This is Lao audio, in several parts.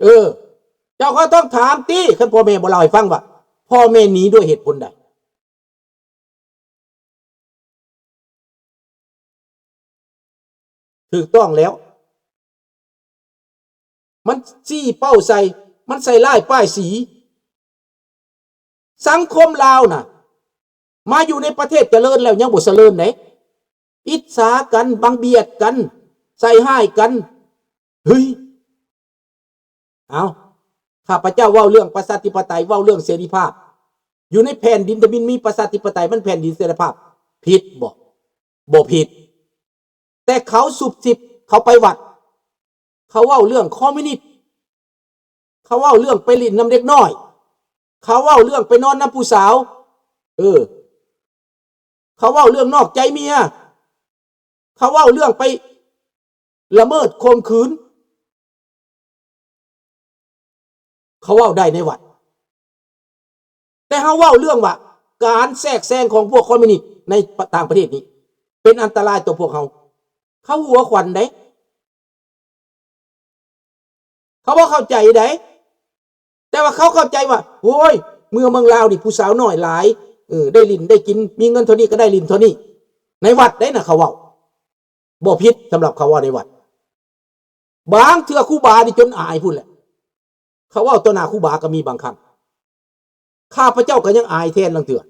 ເອີ ເຈົ້າກໍຕ້ອງຖາມຕິ ຄັນພໍ່ແມ່ບໍ່ເລົ່າໃຫ້ຟັງວ່າ ພໍ່ແມ່ໜີດ້ວຍເຫດຜົນໃດ? ຖືກຕ້ອງແລ້ວ ມັນຊີ້ເປົ້າໃສ່ ມັນໃສ່ຮ້າຍປ້າຍສີ. ສັງຄົມລາວນະ ມາຢູ່ໃນປະເທດຈະເລີນແລ້ວຍັງບໍ່ສະເລີນເດ້ ອິດສາກັນ ບັງບຽດກັນ ໃສ່ຮ້າຍກັນ ເຮີ້ຍ. ເອົາ ຂ້າພະເຈົ້າເວົ້າເລື່ອງປະຊາທິປະໄຕ ເວົ້າເລື່ອງເສລີພາບ ຢູ່ໃນແຜ່ນດິນທຳອິນມີປະຊາທິປະໄຕ ມັນແຜ່ນດິນເສລີພາບ ຜິດບໍ່? ບໍ່ຜິດ. ແຕ່ເຂົາຊຸບຊິບ ເຂົາໄປວັດ ເຂົາເວົ້າເລື່ອງຄອມມິວນິດ ເຂົາເວົ້າເລື່ອງໄປຫຼິ້ນນຳເດັກນ້ອຍ ເຂົາເວົ້າເລື່ອງໄປນອນນຳຜູ້ສາວ ເອີ ເຂົາເວົ້າເລື່ອງນອກໃຈເມຍ ເຂົາເວົ້າເລື່ອງໄປລະເມີດຂົ່ມຂືນ ເຂົາເວົ້າໄດ້ໃນວັດ. ແຕ່ເຮົາເວົ້າເລື່ອງວ່າ ການແຊກແຊງຂອງພວກຄອມມິວນິດໃນປະ ຕ່າງປະເທດນີ້ ເປັນອັນຕະລາຍຕໍ່ພວກເຮົາ ເຂົາຫົວຂວັນເດ້ ເຂົາບໍ່ເຂົ້າໃຈໃດ ແຕ່ວ່າເຂົາເຂົ້າໃຈວ່າ ໂອ້ຍ ເມືອເມືອງລາວນີ້ຜູ້ສາວນ້ອຍຫຼາຍ ເອີ ໄດ້ຫຼິ້ນໄດ້ກິນ ມີເງິນເທົ່ານີ້ກໍໄດ້ຫຼິ້ນເທົ່ານີ້ ໃນວັດໃດນະ ເຂົາເວົ້າ ບໍ່ຜິດ ສຳລັບເຂົາເວົ້າໃນວັດ. ບາງເທື່ອຄູບານີ້ຈົນອາຍພຸ້ນແຫຼະ ເຂົາເວົ້າຕໍ່ໜ້າຄູບາກໍມີບາງຄັ້ງ ຂ້າພະເຈົ້າກໍຍັງອາຍແທນລາງເທື່ອ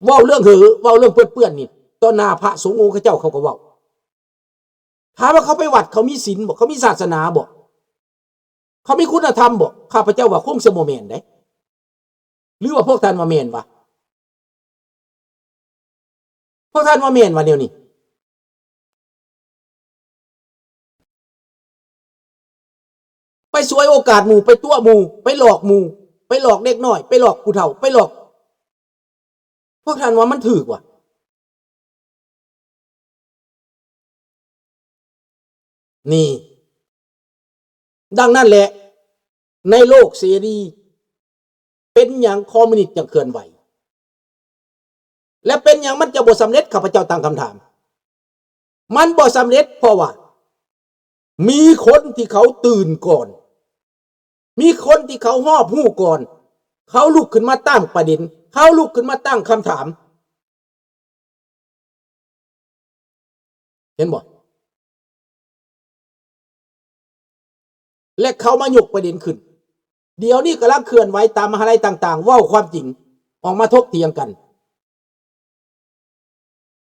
ເວົ້າເລື່ອງເຫີ ເວົ້າເລື່ອງເປື້ອນໆນີ້ ຕໍ່ໜ້າພະສົງອົງຂະເຈົ້າເຂົາກໍເວົ້າ. ຖາມວ່າເຂົາໄປວັດ ເຂົາມີສິນບໍ່? ເຂົາມີສາສະໜາບໍ່? ເຂົາມີຄຸນນະທຳບໍ່? ຂ້າພະເຈົ້າວ່າຄົງຈະບໍ່ແມ່ນເດ້ ຫຼືວ່າພວກທ່ານວ່າແມ່ນຫວາ? ພວກທ່ານວ່າແມ່ນຫວາແນວນີ້? ໄປສວຍໂອກາດໝູ່ ໄປຕົວະໝູ່ ໄປຫຼອກໝູ່ ໄປຫຼອກເດັກນ້ອຍ ໄປຫຼອກຜູ້ເຖົ້າ ໄປຫຼອກ ພວກທ່ານວ່າມັນຖືກຫວາ? ນີ້ ດັ່ງນັ້ນແຫຼະ ໃນໂລກເສລີ ເປັນຫຍັງຄອມມິວນິດຈັ່ງເຄື່ອນໄຫວ ແລະ ເປັນຫຍັງມັນຈະບໍ່ສຳເລັດ? ຂ້າພະເຈົ້າຕັ້ງຄຳຖາມ. ມັນບໍ່ສຳເລັດ ເພາະວ່າມີຄົນທີ່ເຂົາຕື່ນກ່ອນ, ມີຄົນທີ່ເຂົາຮອບຮູ້ກ່ອນ, ເຂົາລຸກຂຶ້ນມາຕັ້ງປະເດັນ, ເຂົາລຸກຂຶ້ນມາຕັ້ງຄຳຖາມ. ເຫັນບໍ່? ແລະ ເຂົາມາຍົກປະເດັນຂຶ້ນ. ດຽວນີ້ກຳລັງເຄື່ອນໄຫວຕາມມະຫາໄລຕ່າງໆ ເວົ້າຄວາມຈິງ ອອກມາຖົກຖຽງກັນ.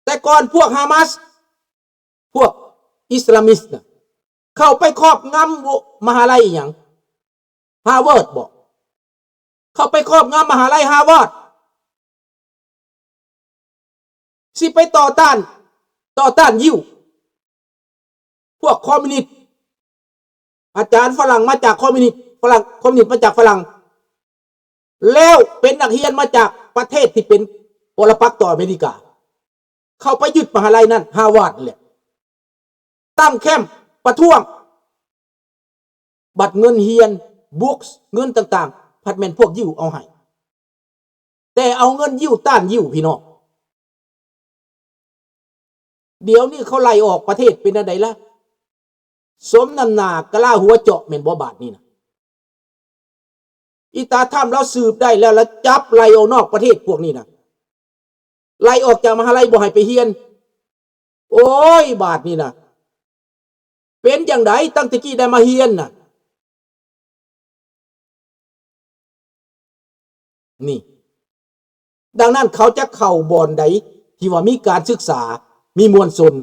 ແຕ່ກ່ອນພວກຮາມາສ ພວກອິດສະລາມິດນະ ເຂົ້າໄປຄອບງຳ ມະຫາໄລອີຫຍັງ? ຮາວາດບໍ? ເຂົ້າໄປຄອບງຳມະຫາໄລຮາວາດ ຊິໄປຕໍ່ຕ້ານ ຕໍ່ຕ້ານຢິວ ພວກຄອມມິວນິດ ອາຈານຝຣັ່ງມາຈາກຄອມມິວນິດ ຝຣັ່ງ ຄອມມິວນິດມາຈາກຝຣັ່ງ ແລ້ວເປັນນັກຮຽນມາຈາກປະເທດທີ່ເປັນປໍລະປັກຕໍ່ອາເມລິກາ ເຂົ້າໄປຍຶດມະຫາໄລນັ້ນ ຮາວາດນີ້ແຫຼະ ຕັ້ງແຄ້ມປະທ້ວງ. ບັດເງິນຮຽນ ບຸກ ເງິນຕ່າງໆ ພັດແມ່ນພວກຢິວເອົາໃຫ້ ແຕ່ເອົາເງິນຢິວຕ້ານຢິວ ພີ່ນ້ອງ. ດຽວນີ້ເຂົາໄລ່ອອກປະເທດເປັນແນວໃດລະ? ສົມນ້ຳໜ້າກະລາຫົວເຈາະແມ່ນບໍ່ບາດນີ້ນະ? ອີຕາທຳລາວສືບໄດ້ແລ້ວ ລະຈັບໄລ່ອອກນອກປະເທດພວກນີ້ນະ ໄລ່ອອກຈາກມະຫາໄລບໍ່ໃຫ້ໄປຮຽນ. ໂອ້ຍ ບາດນີ້ນະ ເປັນຈັ່ງໃດ? ຕັ້ງແຕ່ກີ້ໄດ້ມາຮຽນນະ ນີ້. ດັ່ງນັ້ນເຂົາຈະເຂົ້າບ່ອນໃດທີ່ວ່າມີການສຶກສາ ມີມວນຊົນ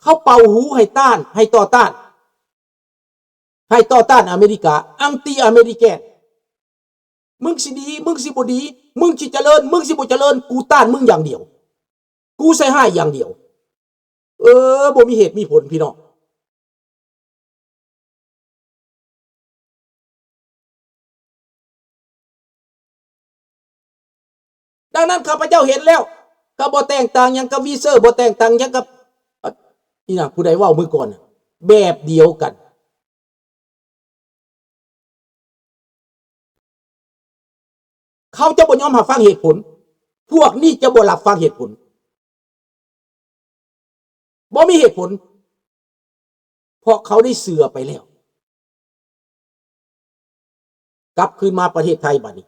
ເຂົາເປົ່າຫູໃຫ້ຕ້ານ ໃຫ້ຕໍ່ຕ້ານ ໃຫ້ຕໍ່ຕ້ານອາເມລິກາ anti American. ມຶງຊິດີ ມຶງຊິບໍ່ດີ ມຶງຊິຈະເລີນ ມຶງຊິບໍ່ຈະເລີນ ກູຕ້ານມຶງຢ່າງດຽວ ກູໃສ່ຮ້າຍຢ່າງດຽວ. ເອີ ບໍ່ມີເຫດມີຜົນ ພີ່ນ້ອງ. ດັ່ງນັ້ນ ຂ້າພະເຈົ້າເຫັນແລ້ວ ກໍບໍ່ແຕກຕ່າງຫຍັງກັບວີເຊີ ບໍ່ແຕກຕ່າງຫຍັງກັບ ອີຫຍັງ ຜູ້ໃດເວົ້າມື້ກ່ອນນະ ແບບດຽວກັນ. ເຂົາຈະບໍ່ຍອມຮັບຟັງເຫດຜົນ. ພວກນີ້ຈະບໍ່ຮັບຟັງເຫດຜົນ. ບໍ່ມີເຫດຜົນ. ເພາະເຂົາໄດ້ເຊື່ອໄປແລ້ວ. ກັບຄືນມາປະເທດໄທບາດນີ້.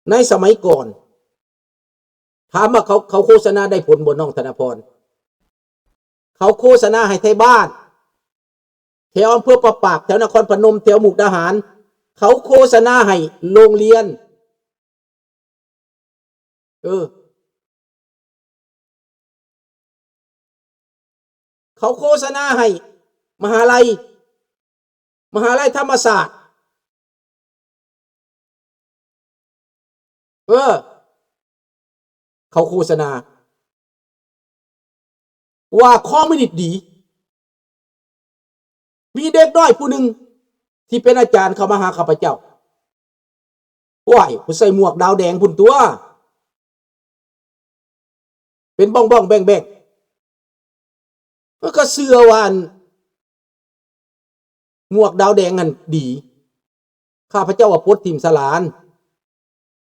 ໃນສະໄໝກ່ອນ ຖາມວ່າເຂົາ ເຂົາໂຄສະນາໄດ້ຜົນບໍ່ ນ້ອງທະນະພອນ? ເຂົາໂຄສະນາໃຫ້ໄທບ້ານ ແຖວອຳເພີປາປາກ, ແຖວນະຄອນພະນົມ, ແຖວມຸກດາຫານ, ເຂົາໂຄສະນາໃຫ້ໂຮງຮຽນ. ເອີ ເຂົາໂຄສະນາໃຫ້ມະຫາໄລ, ມະຫາໄລທຳມະສາດ. ເອີ ເຂົາໂຄສະນາວ່າຄອມມິວນິດດີ. ມີເດັກນ້ອຍຜູ້ໜຶ່ງທີ່ເປັນອາຈານເຂົ້າມາຫາຂ້າພະເຈົ້າ. ໂອ້ຍ ຜູ້ໃສ່ໝວກດາວແດງພຸ້ນຕົວະ ເປັນບ້ອງໆແບ້ງໆ. ເອີ ກໍເຊື່ອວ່າອັນ ໝວກດາວແດງຫັ້ນດີ. ຂ້າພະເຈົ້າວ່າປົດຖິ້ມສະຫຼານ.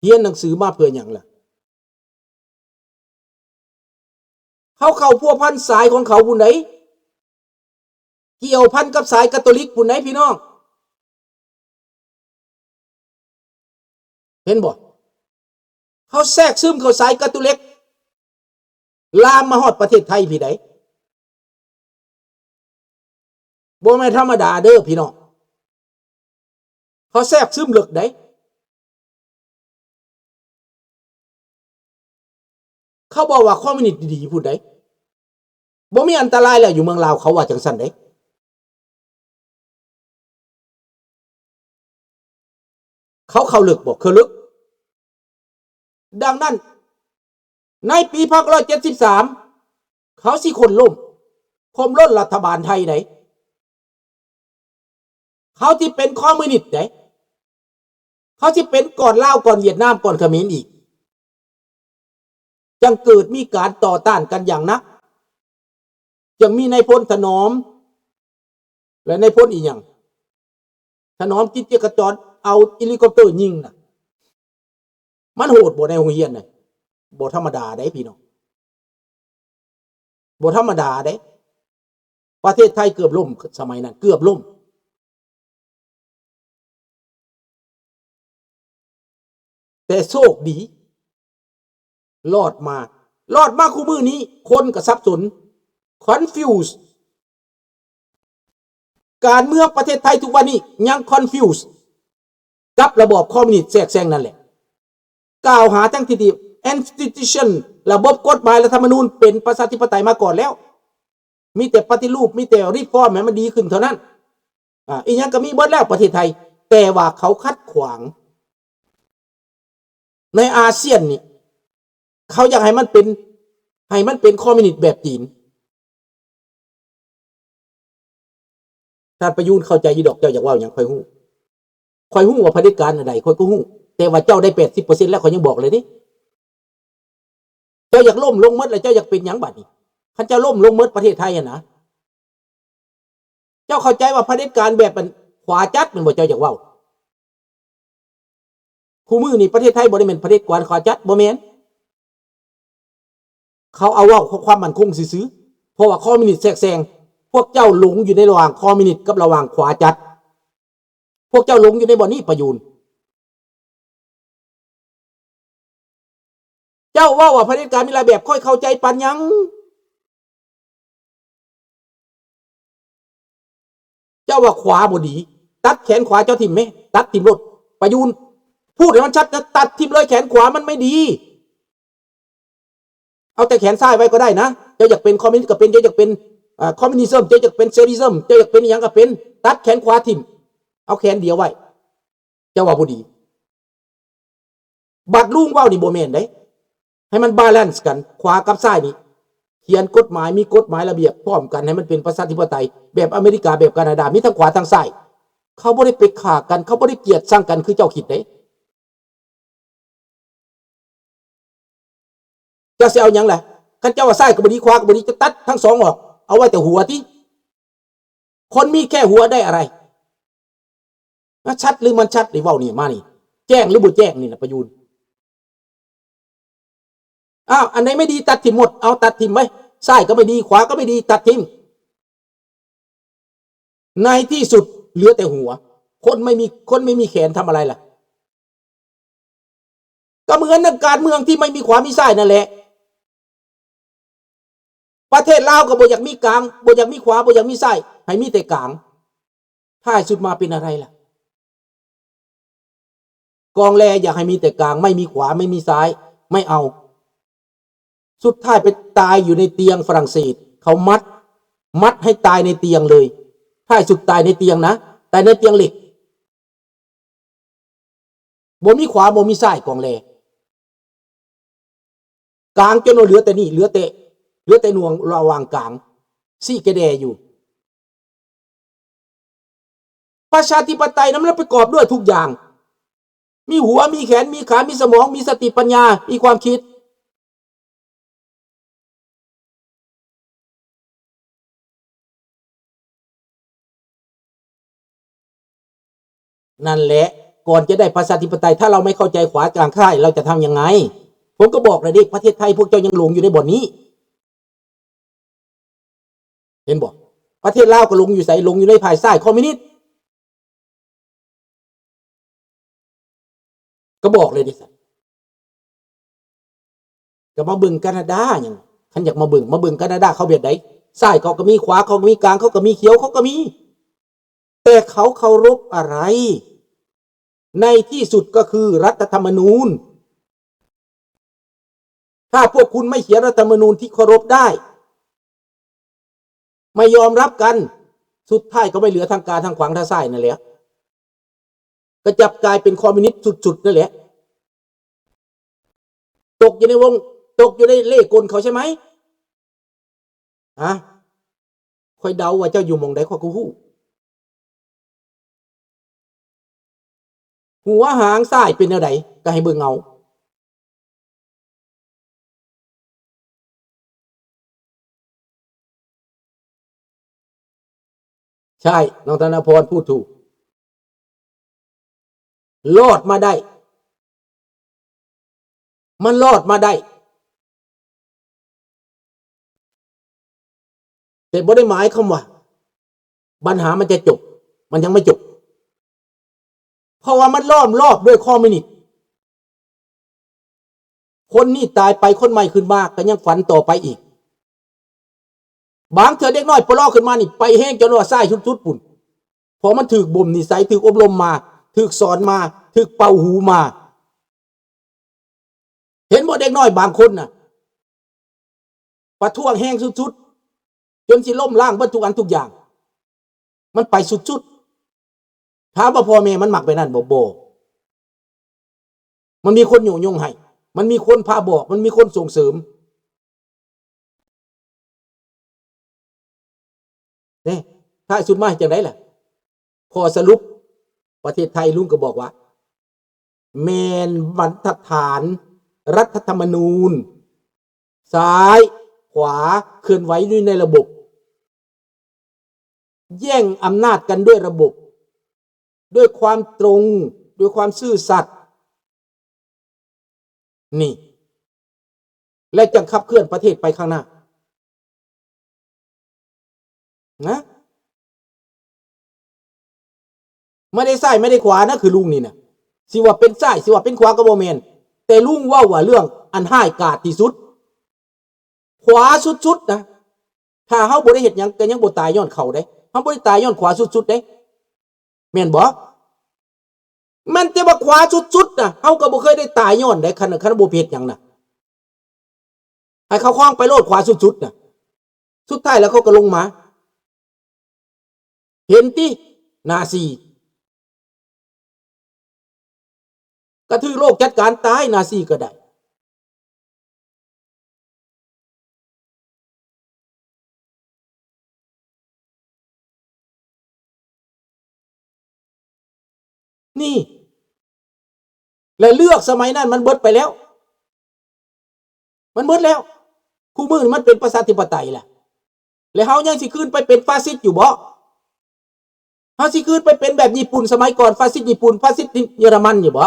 ຮຽນໜັງສືມາເພື່ອຫຍັງລະ? ເຂົາເຂົ້າພົວພັນສາຍຂອງເຂົາພຸ້ນໃດ໋, ກ່ຽວພັນກັບສາຍກາໂຕລິກພຸ້ນໃດ໋ ພີ່ນ້ອງ. ເຫັນບໍ່? ເຂົາແຊກຊຶມເຂົ້າສາຍກາໂຕລິກ ລາມມາຮອດປະເທດໄທພີ້ໃດ໋. ບໍ່ແມ່ນທຳມະດາເດີພີ່ນ້ອງ, ເຂົາແຊກຊຶມເລິກໃດ໋. ເຂົາບອກວ່າຄອມມິວນິດດີໆພຸ້ນໃດ໋, ບໍ່ມີອັນຕະລາຍແລ້ວຢູ່ເມືອງລາວ, ເຂົາວ່າຈັ່ງຊັ້ນເດ້. ເຂົາເຂົ້າເລິກບໍ່? ເຂົ້າເລິກ. ດັ່ງນັ້ນ ໃນປີພັນເກົ້າຮ້ອຍເຈັດສິບສາມ ເຂົາຊິໂຄ່ນລົ້ມ, ໂຄ່ນລົ້ມລັດຖະບານໄທໃດ໋. ເຂົາຊິເປັນຄອມມິວນິດໃດ໋. ເຂົາຊິເປັນກ່ອນລາວ, ກ່ອນຫວຽດນາມ, ກ່ອນຂະເໝນອີກ. ຈຶ່ງເກີດມີການຕໍ່ຕ້ານກັນຢ່າງໜັກ, ຈຶ່ງມີນາຍພົນຖະໜອມ ແລະ ນາຍພົນອີ່ຫຍັງ ຖະໜອມກິດຈະກະຈອນ ເອົາເຮລິຄອບເຕີຍິງນະ. ມັນໂຫດບໍ່ໃນໂຮງຮຽນນະ? ບໍ່ທຳມະດາເດ້ພີ່ນ້ອງ, ບໍ່ທຳມະດາເດ້. ປະເທດໄທເກືອບລົ້ມ ສະໄໝນັ້ນເກືອບລົ້ມ. ແຕ່ໂຊກດີ ລອດມາ, ລອດມາ. ຄູ່ມື້ນີ້ຄົນກໍສັບສົນ ຄອນຟິວສ໌. ການເມືອງປະເທດໄທທຸກວັນນີ້ຍັງຄອນຟິວສ໌ກັບລະບອບຄອມມິວນິດແຊກແຊງນັ້ນແຫຼະ. ກ່າວຫາທັງທີ່ ອິນສະຕິຕູຊັນ ລະບົບກົດໝາຍ ລັດຖະທຳມະນູນເປັນປະຊາທິປະໄຕມາກ່ອນແລ້ວ, ມີແຕ່ປະຕິຮູບ, ມີແຕ່ຣີຟອມໃຫ້ມັນດີຂຶ້ນເທົ່ານັ້ນ. ອາ ອີ່ຫຍັງກໍມີເບິດແລ້ວປະເທດໄທ, ແຕ່ວ່າເຂົາຂັດຂວາງ. ໃນອາຊຽນນີ້ ເຂົາຢາກໃຫ້ມັນເປັນ, ໃຫ້ມັນເປັນຄອມມິວນິດແບບຈີນ. ທ່ານປະຢູນເຂົ້າໃຈຢູ່ດອກ, ເຈົ້າຢາກເວົ້າຫຍັງຂ້ອຍຮູ້. ຂ້ອຍຮູ້ວ່າຜະເດັດການອັນໃດ, ຂ້ອຍກໍຮູ້, ແຕ່ວ່າເຈົ້າໄດ້ແປດສິບເປີເຊັນແລ້ວ, ຂ້ອຍຍັງບອກເລີຍເດ້. ເຈົ້າຢາກລົ້ມລົງໝົດແລ້ວ ເຈົ້າຢາກເປັນຫຍັງບາດນີ້? ຄັນເຈົ້າລົ້ມລົງໝົດປະເທດໄທຫັ້ນນະ, ເຈົ້າເຂົ້າໃຈວ່າຜະເດັດການແບບອັນຂວາຈັດແມ່ນບໍ່ ເຈົ້າຢາກເວົ້າ? ຄູ່ມື້ນີ້ປະເທດໄທບໍ່ໄດ້ແມ່ນຜະເດັດການຂວາຈັດ, ບໍ່ແມ່ນ. ເຂົາເອົາເວົ້າເພື່ອຄວາມໝັ້ນຄົງຊື່ໆ, ເພາະວ່າຄອມມິວນິດແຊກແຊງ. ພວກເຈົ້າຫຼົງຢູ່ໃນລະຫວ່າງຄອມມິວນິດກັບລະຫວ່າງຂວາຈັດ. ພວກເຈົ້າຫຼົງຢູ່ໃນບ່ອນນີ້ ປະຢູນ. ເຈົ້າເວົ້າວ່າຜະເດັດການມີຫຼາຍແບບ, ຂ້ອຍເຂົ້າໃຈປານຫຍັງ? ເຈົ້າວ່າຂວາບໍ່ດີ, ຕັດແຂນຂວາເຈົ້າຖິ້ມແມ, ຕັດຖິ້ມໂລດ. ປະຢູນ ພູດໃຫ້ມັນຊັດນະ, ຕັດຖິ້ມເລີຍ, ແຂນຂວາມັນໄມ່ດີ. ເອົາແຕ່ແຂນຊ້າຍໄວ້ກໍໄດ້ນະ. ເຈົ້າຢາກເປັນຄອມມິວນິດກໍເປັນ, ເຈົ້າຢາກເປັນ ອາ ຄອມມິວນິດເຊີມ, ເຈົ້າຢາກເປັນໂຊເຊຍລິເຊີມ, ເຈົ້າຢາກເປັນອີ່ຫຍັງກໍເປັນ, ຕັດແຂນຂວາຖິ້ມ, ເອົາແຂນດຽວໄວ້. ເຈົ້າວ່າບໍ່ດີ. ບັດລຸງເວົ້ານີ້ບໍ່ແມ່ນເດ້, ໃຫ້ມັນບາແລນສ໌ກັນ, ຂວາກັບຊ້າຍນີ້ ຂຽນກົດໝາຍ, ມີກົດໝາຍລະບຽບພ້ອມກັນ, ໃຫ້ມັນເປັນປະຊາທິປະໄຕແບບອາເມລິກາ, ແບບການາດາ, ມີທັງຂວາທັງຊ້າຍ. ເຂົາບໍ່ໄດ້ໄປຂ້າກັນ, ເຂົາບໍ່ໄດ້ກຽດຊັງກັນຄືເຈົ້າຄິດເດ້. ເຈົ້າຊິເອົາຫຍັງລະ? ຄັນເຈົ້າວ່າຊ້າຍກໍບໍ່ດີ, ຂວາກໍບໍ່ດີ, ຈະຕັດທັງສອງອອກ, ເອົາໄວ້ແຕ່ຫົວຕິ. ຄົນມີແຄ່ຫົວໄດ້ອະໄລ? ນະ ຊັດຫຼືມັນຊັດນີ້ ເວົ້ານີ້ມານີ້ ແຈ້ງຫຼືບໍ່ແຈ້ງນີ້ນະ ປະຢູນ? ອ້າວ ອັນໃດໄມ່ດີຕັດຖິ້ມໝົດ, ເອົາ ຕັດຖິ້ມໄວ້, ຊ້າຍກໍໄມ່ດີ, ຂວາກໍໄມ່ດີ, ຕັດຖິ້ມ. ໃນທີ່ສຸດເຫຼືອແຕ່ຫົວ. ຄົນໄມ່ມີ ຄົນໄມ່ມີແຂນທຳອະໄລລະ? ກໍເໝືອນນັກການເມືອງທີ່ໄມ່ມີຂວາມີຊ້າຍນັ້ນແຫຼະ. ປະເທດລາວກໍບໍ່ຢາກມີກາງ, ບໍ່ຢາກມີຂວາ, ບໍ່ຢາກມີຊ້າຍ, ໃຫ້ມີແຕ່ກາງ. ທ້າຍສຸດມາເປັນອະໄລລະ? ກອງແລຢາກໃຫ້ມີແຕ່ກາງ, ໄມ່ມີຂວາ, ໄມ່ມີຊ້າຍ, ໄມ່ເອົາ. ສຸດທ້າຍໄປຕາຍຢູ່ໃນຕຽງຝຣັ່ງເສດ, ເຂົາມັດ, ມັດໃຫ້ຕາຍໃນຕຽງເລີຍ. ທ້າຍສຸດຕາຍໃນຕຽງນະ, ຕາຍໃນຕຽງເຫຼັກ. ບໍ່ມີຂວາ ບໍ່ມີຊ້າຍ ກອງແລ. ກາງຈົນວ່າເຫຼືອແຕ່ນີ້, ເຫຼືອແຕ່, ເຫຼືອແຕ່ໜ່ວງລະຫວ່າງກາງ, ຊີ້ແກແດ່ຢູ່. ປະຊາທິປະໄຕນະ ມັນປະກອບດ້ວຍທຸກຢ່າງ, ມີຫົວ, ມີແຂນ, ມີຂາ, ມີສະໝອງ, ມີສະຕິປັນຍາ, ມີຄວາມຄິດ. ນັ້ນແຫຼະ, ກ່ອນຈະໄດ້ປະຊາທິປະໄຕ, ຖ້າເຮົາໄມ່ເຂົ້າໃຈຂວາກາງຊ້າຍ, ເຮົາຈະທຳຍັງໄງ? ຜົມກໍບອກແລ້ວເດ້, ປະເທດໄທພວກເຈົ້າຍັງຫຼົງຢູ່ໃນບ່ອນນີ້. ເຫັນບໍ່? ປະເທດລາວກໍຫຼົງຢູ່ໃສ? ຫຼົງຢູ່ໃນພາຍຊ້າຍຄອມມິວນິດ. ກໍບອກເລີຍເດ້ຊັ້ນ. ກໍມາເບິ່ງການາດາຫຍັງ, ຄັນຢາກມາເບິ່ງ, ມາເບິ່ງການາດາເຂົາແບບໃດ? ຊ້າຍເຂົາກໍມີ, ຂວາເຂົາກໍມີ, ກາງເຂົາກໍມີ, ຂຽວເຂົາກໍມີ. ແຕ່ເຂົາເຄົາລົບອະໄລ? ໃນທີ່ສຸດກໍຄືລັດຖະທຳມະນູນ. ຖ້າພວກຄຸນໄມ່ຂຽນລັດຖະມະນູນທີ່ເຄົາລົບໄດ້, ໄມ່ຍອມຮັບກັນ, ສຸດທ້າຍກໍໄມ່ເຫຼືອທາງການທາງຂວາງທາງຊ້າຍນັ້ນແຫຼະ, ກໍຈັບກາຍເປັນຄອມມິວນິດສຸດໆນັ້ນແຫຼະ. ຕົກຢູ່ໃນວົງ, ຕົກຢູ່ໃນເລ່ກົນເຂົາໃຊ່ໄໝ? ຮະ? ຂ້ອຍເດົາວ່າເຈົ້າຢູ່ໝ່ອງໃດ ຂ້ອຍກໍຮູ້. ຫົວຫາງຊ້າຍເປັນແນວໃດ ກໍໃຫ້ເບິ່ງເອົາ. ໃຊ່, ນ້ອງທະນະພອນ ພູດຖືກ. ລອດມາໄດ້, ມັນລອດມາໄດ້, ແຕ່ບໍ່ໄດ້ໝາຍຄວາມວ່າບັນຫາມັນຈະຈົບ, ມັນຍັງບໍ່ຈົບ, ເພາະວ່າມັນລ້ອມລອບດ້ວຍຄອມມິວນິດ. ຄົນນີ້ຕາຍໄປ, ຄົນໃໝ່ຂຶ້ນມາກໍຍັງຝັນຕໍ່ໄປອີກ. ບາງເທື່ອເດັກນ້ອຍປະຫຼໍ້ຂຶ້ນມານີ້ ໄປແຮງຈົນວ່າຊ້າຍສຸດໆພຸ້ນ, ເພາະມັນຖືກບົ່ມນິໄສ, ຖືກອົບຮົມມາ, ຖືກສອນມາ, ຖືກເປົ່າຫູມາ. ເຫັນບໍ່ ເດັກນ້ອຍບາງຄົນນະ ປະທ້ວງແຮງສຸດໆ ຈົນຊິລົ້ມລ້າງເບິດທຸກອັນທຸກຢ່າງ, ມັນໄປສຸດໆ. ຖາມວ່າພໍ່ແມ່ມັນມັກແບບນັ້ນບໍ່? ບໍ່. ມັນມີຄົນຍຸຍົງໃຫ້, ມັນມີຄົນພາບອກ, ມັນມີຄົນສົ່ງເສີມ. ເດ້, ທ້າຍສຸດມາເຮັດຈັ່ງໃດລະ? ຂໍ້ສະຫຼຸບ ປະເທດໄທ ລຸງກໍບອກວ່າ ແມ່ນບັນທັດຖານລັດຖະທຳມະນູນ, ຊ້າຍຂວາເຄື່ອນໄຫວຢູ່ໃນລະບົບ, ແຍ່ງອຳນາດກັນດ້ວຍລະບົບ, ດ້ວຍຄວາມຕົງ, ດ້ວຍຄວາມຊື່ສັດ. ນີ້ ແລະ ຈັ່ງຂັບເຄື່ອນປະເທດໄປຂ້າງໜ້ານະ. ບໍ່ໄດ້ຊ້າຍ ບໍ່ໄດ້ຂວານະ ຄືລຸງນີ້ນະ, ຊິວ່າເປັນຊ້າຍ ຊິວ່າເປັນຂວາກໍບໍ່ແມ່ນ, ແຕ່ລຸງເວົ້າວ່າເລື່ອງອັນຮ້າຍກາດທີ່ສຸດ, ຂວາສຸດໆນະ. ຖ້າເຮົາບໍ່ໄດ້ເຮັດຫຍັງ ກໍຍັງບໍ່ຕາຍຍ້ອນເຂົາເດ້, ເຮົາບໍ່ໄດ້ຕາຍຍ້ອນຂວາສຸດໆເດ້. ແມ່ນບໍ່? ແມ່ນແຕ່ວ່າຂວາສຸດໆນະ ເຮົາກໍບໍ່ເຄີຍໄດ້ຕາຍຍ້ອນໃດ໋ ຄັນ ຄັນບໍ່ເຮັດຫຍັງນະ. ໃຫ້ເຂົາຄອງໄປໂລດ ຂວາສຸດໆນະ, ສຸດທ້າຍແລ້ວເຂົາກໍລົງມາ. ເຫັນຕິ ນາຊີ ກະຖືກໂລກຈັດການຕາຍ ນາຊີກໍໄດ້. ນີ້ ແລະ ເລືອກສະໄໝນັ້ນມັນເບິດໄປແລ້ວ, ມັນເບິດແລ້ວ. ຄູ່ມື້ນີ້ມັນເປັນປະຊາທິປະໄຕລະ, ແລະ ເຮົາຍັງຊິຄືນໄປເປັນຟາຊິດຢູ່ບໍ? ເຮົາຊິຄືນໄປເປັນແບບຍີ່ປຸ່ນສະໄໝກ່ອນ, ຟາຊິດຍີ່ປຸ່ນ, ຟາຊິດເຢຍລະມັນຢູ່ບໍ?